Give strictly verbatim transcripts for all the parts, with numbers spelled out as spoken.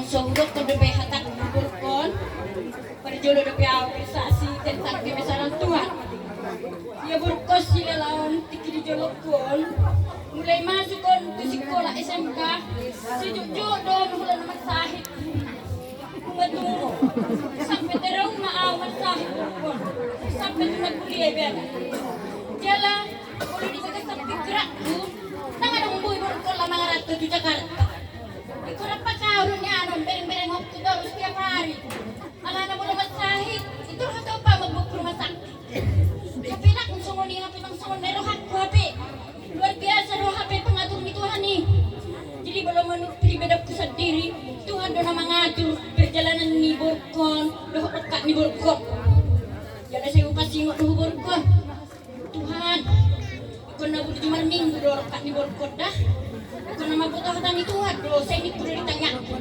So hudokkon dope hatangku borungkon, parjolo dope ahu bersaksi tentang kebesaran Tuhan. Ia borungkon, silalaon tingki di jolongku on, mulai masuk on tu sikola S M K, sejotjot do on holan marsahit. Betul. Sampe terauma ahu marsahit borungkon. Sampe tu na kuliah ibana. Jala, molo dibagas samping gerakku, ndang adong boi borungkon laho mangaranto tu Jakarta. Ingkon rap ahu do nian on berengberengkonku torus tiap ari. Alana molo marsahit, itu roha topa mambuat rumah sakit. Hape ndang songon i, hape ndang songon na rohangku hape. Luar biasa do hape pangatur ni Tuhan i. Jadi molo menurut pribadiku sandiri, Tuhan do na mangatur perjalanan ni borungkon dohot rongkap ni borungkon. Jala sai hupasingot do hu borungkon. Tuhan, ingkon na burju marminggu do rongkap ni borungkon da. Ingkon na mamboto hata ni Tuhan do, sai ningku do di tangiangku.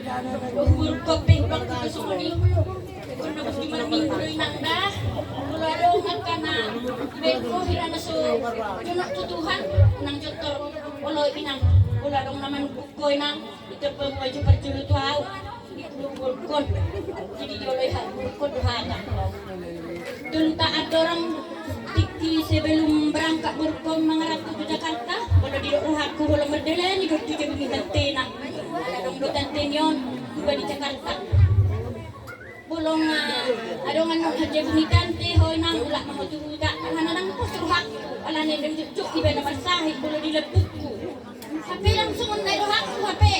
Dohot borungkon pe hudokkon songon i. Ingkon na burju marminggu do inang da. Molo adong angka na dibaen ho hira na so jonok tu Tuhan, unang jontor olo inang. Molo adong na manungkun ho inang, ito pe maju parjolo tu ahu. Di borungkon. Jadi dioloi hata borungkon do hata. Tolu ta andorang tingki sebelum berangkat borungkon mangaranto tu Jakarta, molo didok rohangku holan mardalani do tu jabu ni tantena. Adong do tante ni on, dua di Jakarta. Molo nga adong annon jabu ni tante, ho inang, mulak ma ho tu huta. Alana ndang pos rohangku, alana ndang jotjot ibana marsahit molo di lambungku. Hape ndang songon na rohangku hape.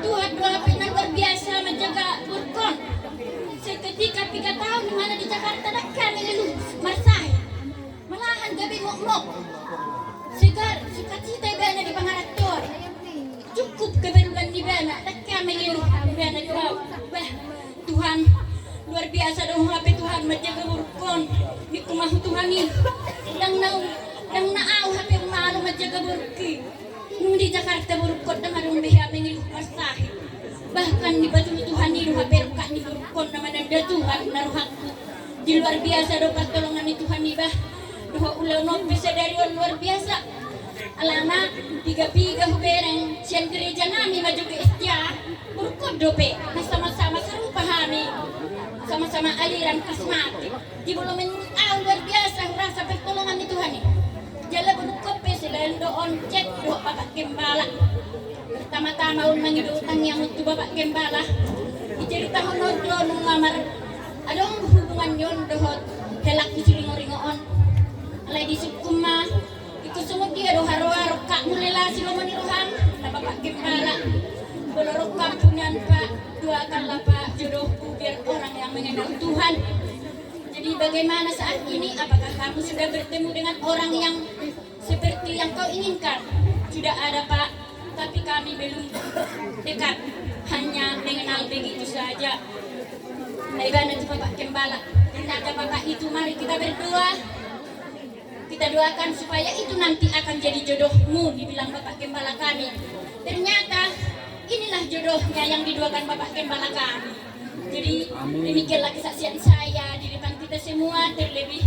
Tuhan do hape na luar biasa manjaga borungkon. Seketika piga taon imana di Jakarta, ndang hea mengeluh marsahit. Malahan gabe mokmok. Segar, sukacita ibana di pangarantoan. Cukup keperluan ni ibana, ndang hea mengeluh ibana di bawah. Bah, Tuhan, luar biasa do hape Tuhan manjaga borungkon. Ningku ma hu Tuhan i. Ndang na, ndang na ahu hape umalo manjaga borungki. Nung di Jakarta borungkon ndang adong be hea mengeluh marsahit. Bahkan dipatudu Tuhan i do hape rongkap ni borungkon na mananda Tuhan na rohangku. Jadi luar biasa do partolongan ni Tuhan i bah. Dohot ulaon on pe sadari on luar biasa. Alana piga-piga hubereng sian gereja nami ma jo G S T A. Borungkon dope, na sama-sama sarupa hami. Sama-sama aliran karismatik. Jadi molo menurut ahu luar biasa hurasa pertolongan ni Tuhan i. Jala borungkon pe selalu do on chat dohot Bapak Gembala. Pertama-tama on mangido tangiang on tu Bapak Gembala. Diceritahon on do nunga mar adong hubungan ni on dohot helangku Siringo-ringo on. Alai disungkun ma, ingkon songon dia do haroa rongkapmu, lela silomo ni roham, na Bapak Gembala. Molo rongkapmu nian Pak, doakanlah Pak jodohku biar orang yang mengenal Tuhan. Jadi bagaimana saat ini, apakah kamu sudah bertemu dengan orang yang seperti yang kau inginkan? Sudah ada Pak, tapi kami belum dekat, hanya mengenal begitu saja. Nah, ibana tu Bapak Gembala. Ternyata Bapak itu, mari kita berdoa. Kita doakan supaya itu nanti akan jadi jodohmu, dibilang Bapak Gembala kami. Ternyata inilah jodohnya yang didoakan Bapak Gembala kami. Jadi, amin. Demikianlah kesaksian saya di depan kita semua, terlebih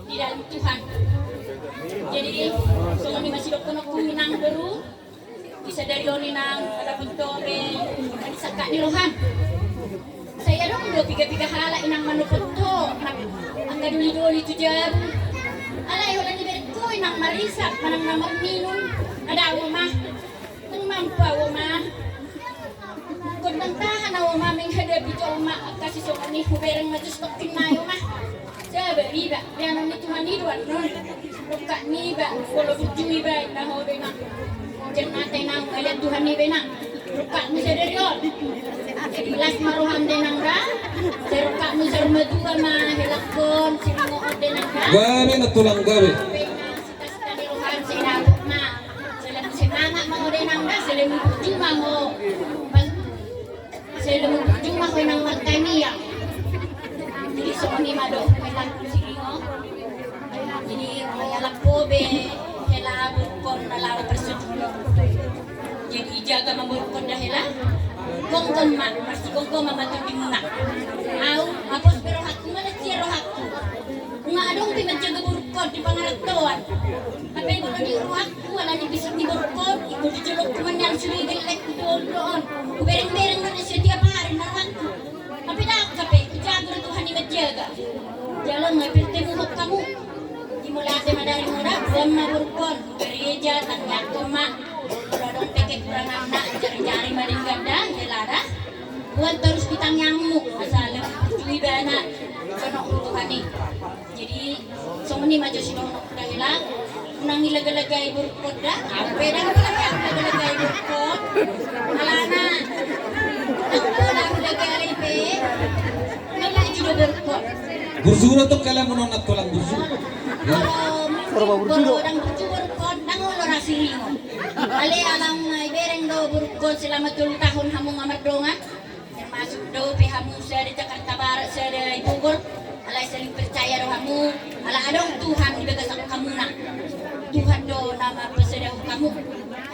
di dalam Tuhan. Jadi, songon i ma sidohononku inang boru, di sadari on inang, pada potto be, pada sangkap ni roham. Sai adong do piga-piga halak inang manopot ho, angka doli-doli tu jabu. Alai holan dibereng ho inang marisap, manang na marminum, ada ho ma. Nang mampa ho ma. Ingkon ndang tahan ahu ma menghadapi jolma angka sisongon i, hubereng ma just tokkin nai ho ma. Sabar iba, leanan ni Tuhan i do annon. Rongkap niba, molo burju iba, inna ho do inang. Jannata inang, mauliate Tuhan niba inang. Rongkapmu sadari on. Jadi las ma roham da inang da. Sai rongkapmu saur matua ma, helangkon, Siringo on da inang da. Gabe na tulang gabe. Gabe na sita-sita ni roham sai dapot ma. Sai lam semangat ma ho da inang da, sai lam burju ma ho. Pas, sai lam burju ma ho inang martangiang. Jadi songon i ma dohot helangku Siringo. Jadi molo dialap ho be hela borungkon na laho parsondulon. Jadi jaga ma borungkon da hela. Gomgom ma, marsigomgoman ma tondimuna. Ahu, mapos be rohangku, manang sian rohangku. Nunga adong pe manjaga borungkon di pangarantoan. Hape molo di rohangku, alani bisik ni borungkon, ingkon di jolongku ma nian sude gellengku do on. Hubereng-bereng ma nian setiap ari na Nunga bertemu hamu. Di mula ate madari mura, boan ma borungkon, gereja, tangiangkon ma. Molo adong pe kekuranganna, jari-jari ma denggan da, hela da. Boan torus di tangiangmu, asa lebih burju ibana. Songon Tuhan i. Jadi, songon i ma jo sidohononku da hela. Unang ilaga-lagai borungkon da. Au pe ndang pola ilaga-lagai borungkon. Alana. Ndang pola ilaga-lagai pe. Nang lagi do borungkon. Burju do tong kalamu nona tulang burju. Molo ndang burju borungkon, ndang olo ra siringot. Alai ala nunga ibereng do borungkon selama tolu tahun hamu nga mardongan. Termasuk dope hamu sada Jakarta Barat, sada i Bogor, alai saling percaya do hamu, ala adong Tuhan di bagasan hamuna. Tuhan do na mamparsadahon hamu.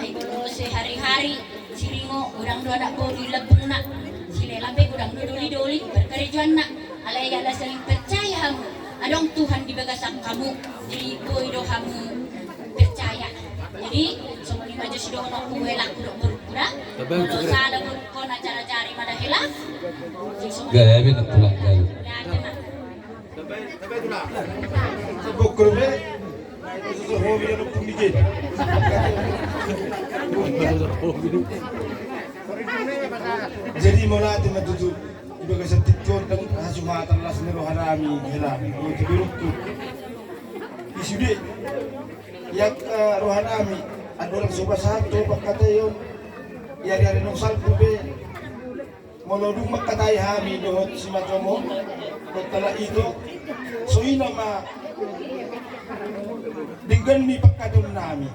Ai molo sehari-hari siringot, godang do anak boru i lambungna. Silelan pe godang do doli-doli parkarejoanna. Alai ala saling percaya hamu, adong Tuhan di bagasan hamu. Jadi boi do hamu percaya. Jadi songon i ma jo sidohononku, hela, dohot borungku da. Molo sada borungkon acara jari ma da hela. Jadi songon i. Gabe na tulang gabe. Gabe ma. Bokor be. Hobi na pun di jeda. Jadi molo ate ma tutu. Di bagasan tingki on ndang hasuhatan las ni roha nami hela. Dohot borungku. I sude. Ia, eh, roha nami, andorang so pasahat tu pangkataion, ia ari-ari naung salpu pe, molo dung mangkatai hami dohot simatua on, dohot halak ito, songon i nama denggan ni pangkataion nami.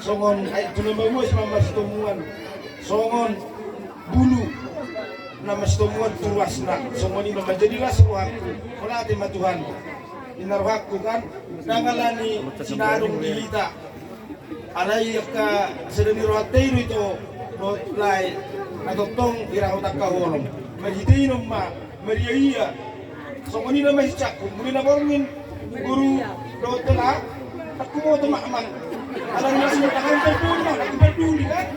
Songon aek tu na maua si mama sitomuan, songon bulu na masitomuan tu ruasna, songon i nama jadi las rohangku, mauliate ma Tuhan. Ninna rohangku kan, ndang ala ni sinadong di hita. Alai angka sada ni rohanta i do ito, dohot lae, na tongtong dirahothon angka holong. Marhite i nama, maria-ia. Songon i nama hicakku, muli na borngin, boru, dohot hela, tak huboto ma amang. Ala ni las ni tangan, tak peduli, tak peduli kan.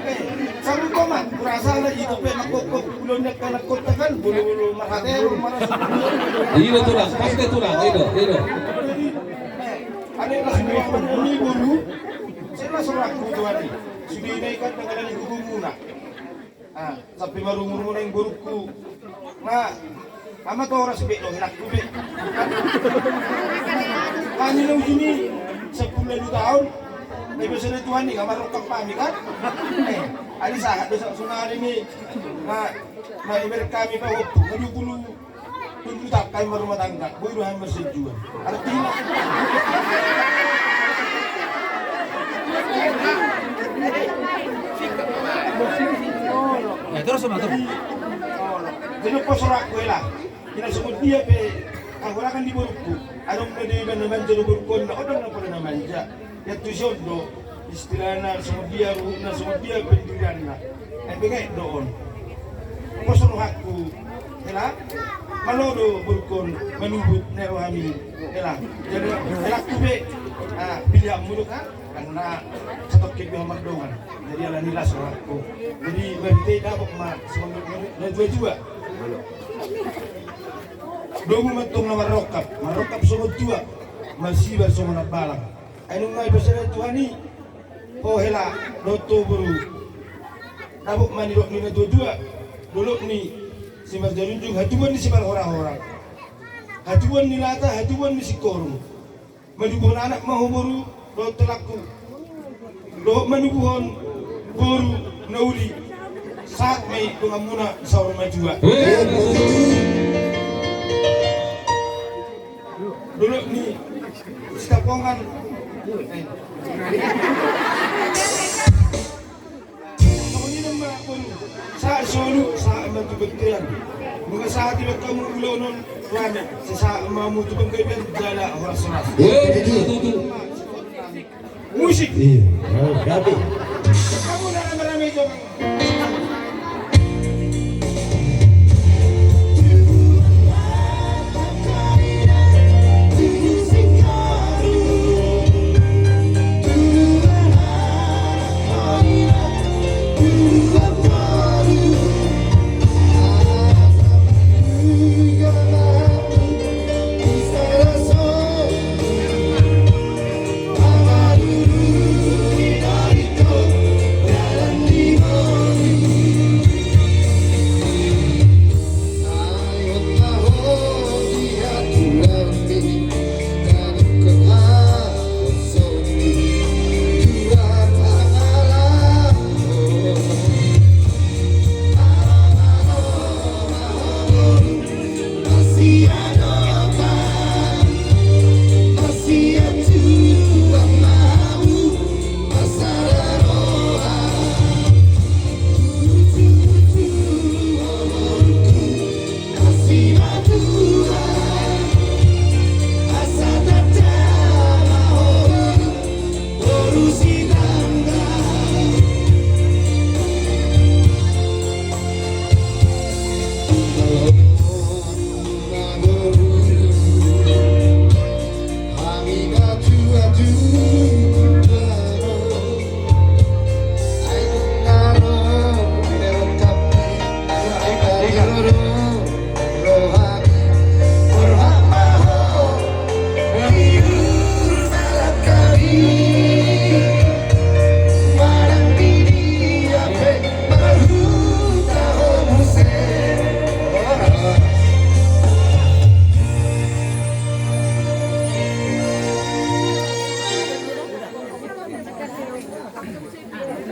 Eh, saru koma, kurasa na ito pe mangkokok, ulon ni angka na kota kan, bolu-bolu marhate, bolu marasa. I do tulang, pas ke tulang, i do, i do. Jadi, eh, ane las ni amang ni boru, sai las rohangku tu ari. Sude na ikan dengan ni gugumuna. Ah, sampe marumur-umur naeng borungku. Nga, ama toras be do, helangku be. Hami na ujung i, sampulu ualu taon, na iba sada Tuhan i, nga marrongkap hami kan. Eh, ali sahat do sa-, sonari ni, na, na ibereng hami pahompu, na dua pulu. Tuntutan kami marumah tangga, boi do hami marsinjuan. Artina. Ya, terus, Mas, terus. Jadi, pas orang gue lah. Ina songon dia pe, anggo rakan di borungku. Adong na dia na manja do borungkon, na odang na pola na manja. Ia tusi on do istilahna songon dia ruhutna, songon dia pendirianna. Ai pe gaek do on. Pos rohangku, hela, malo do borungkon manubut na rohami, hela. Jadi helangku be, ah, pilihanmu do kan, karena satokkit be mardongan. Jadi ala ni las rohangku. Jadi berarti dapot ma songon na tua-tua. Domu mantong na marrongkap, marrongkap songon tua, marsibar songon ambalang. Ai nunga ipasada Tuhan i, ho hela, dohot ho boru. Dapot ma nidok ni na tua-tua, dolok ni simarjarunjung, hatubuan ni simarhora-hora. Hatubuan ni lata, hatubuan ni singkoru. Manubuhon anak ma ho boru, dohot helangku. Dohot manubuhon boru na uli. Sahat ma i donganmuna saur matua. Dolok ni Sitapongan. Sahat solu, sahat ma tu bontean. Nunga sahat iba hamu ulaon on, rame. Sai sahat ma hamu tu panggabean jala horas-horas. Musik. Iya, gabe.